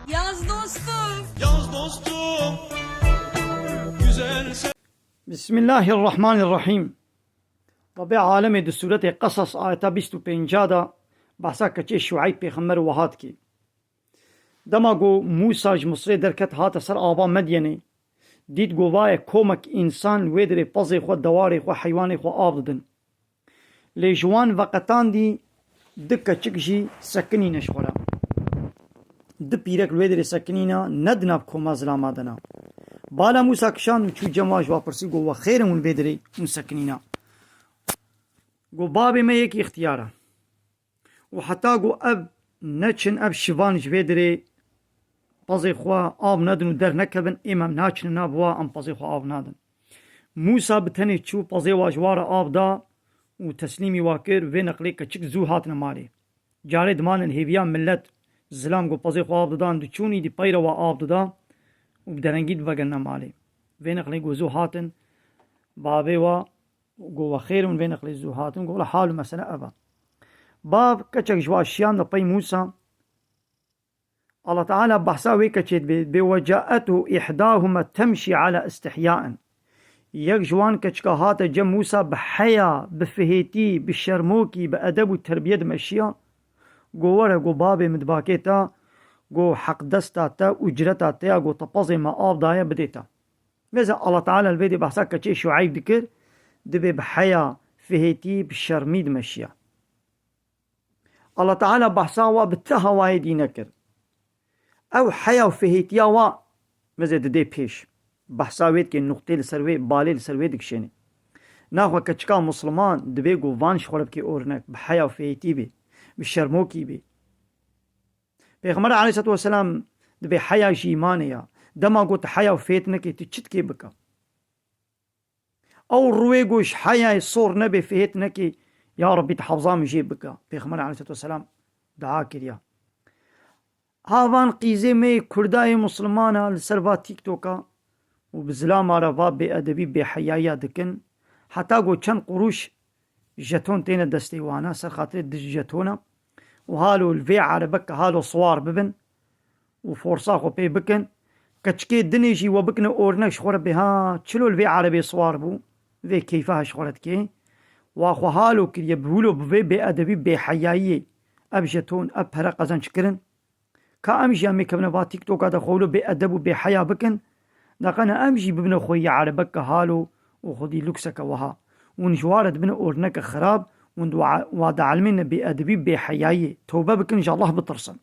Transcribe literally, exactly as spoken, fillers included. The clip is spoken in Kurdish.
Yaz dostum. Yaz dostum, güzel sen. Bismillahirrahmanirrahîm. Rabbê alemê di sûretê Qesas ayeta bîst û pênca de behsa keçê Şueyb pêxember wiha dike. Dema ku Mûsa ji Misrê derket hate ser ava Medyenê, dît ku va ye komek însan li wê derê pezê xwe, dewarê xwe, heywanê xwe av didin. Lê ji wan veqetandî du keçik jî sekinîne ji xwe re. Du pîrek li wê derê sekinîne, ne di nav koma zilama de ne. Bala Mûsa kişand û çû cem wan ji wan pirsî, got, we xêr in hûn vê derê hûn sekinîne. Got, babê me yekî ixtiyar e. Û heta got, ev neçin, ev şivan ji vê derê pezê xwe av nedin û dernekevin, êm em naçine nav wa, em pezê xwe av nadin. Mûsa bi tenê çû pezê wa ji wa re av da û teslîmî wa kir, vê neqlê keçik zû hatine malê. Carê dimanin hêviya millet zilam ku pezê xwe av didan diçûn, îdî peyre wa av dida û bi derengî divegerine malê. Vê neqlê ku zû hatin, bavê wa got, we xêr in, vê neqlê zû hatin, got, wela hal û mesele ev e. Bav keçek ji wa şiyan de pey Mûsa, Allah Teala behsa wê keçê dibê, dibê, "Ve caetu ihdahuma temşi ala istihyain." Yek ji wan keçika hate cem Mûsa bi heya, bi fihêtî, bi şermokî, bi edeb û terbiyet meşiya. Go, were, go, babê min dibakê te, go, heq desta te, ucreta te ya, go, te pezê me av daye, bidê te. Vêze Allah Teala li vê dê behsa keçê Şueyb dikir, dibê bi heya, fihêtî, bi şermî dimeşiya. Allah Teala behsa wa bi ti hawayê dî nekir. Ew heya û fihêtiya wa vêze didê pêş. Behsa wê dikê, nuqtê li ser wê, balê li ser wê dikişênê. Naxwe keçika Musliman dibê ku van ji xwe re bikê ornek, bi heya û fihêtî bê, bi şermokî bê. Pêxember aleyhisselatu vesselam dibê heya ji îmanê ya. Dema got heya û fihêt nekê, tu çi dikê bike? Ew rûyê ku ji heyayê sor nebe, fihêt neke, ya Rabbî, tu hefza min jê bike. Pêxember aleyhisselatu vesselam dua kiriya. Ha van qîzê me yê Kurda yê Muslimana li ser va TikToka û bi zilama re va bêedebî, bêheyayiya dikin. Heta ku çend qurûş jeton têne destê wana, ser xatirê du jetona û halo li vê erebeke halo siwar bibin û forsa xwe pê bikin. Keçikê dinê jî we bikine ornek ji xwe re bê, ha, çilo li vê erebê siwar bû, vê keyfa ji xwe re dikê. Wa xwe halo kiriye, bi wilo bi vê bêedebî, bêheyayiyê ev jeton, ev pere qezenc kirin. Ka em jî em ê kevine va TikToka de xwe wilo bêedeb û bêheya bikin, deqene em jî bibine xweyî erebeke halo û xwedî lukseke wiha. Hûn ji wa re dibine orneke xirab, hûn di wa, wa dielmêne bêedebî, bêheyayiyê. Tewbe bikin, ji Allah bitirsin.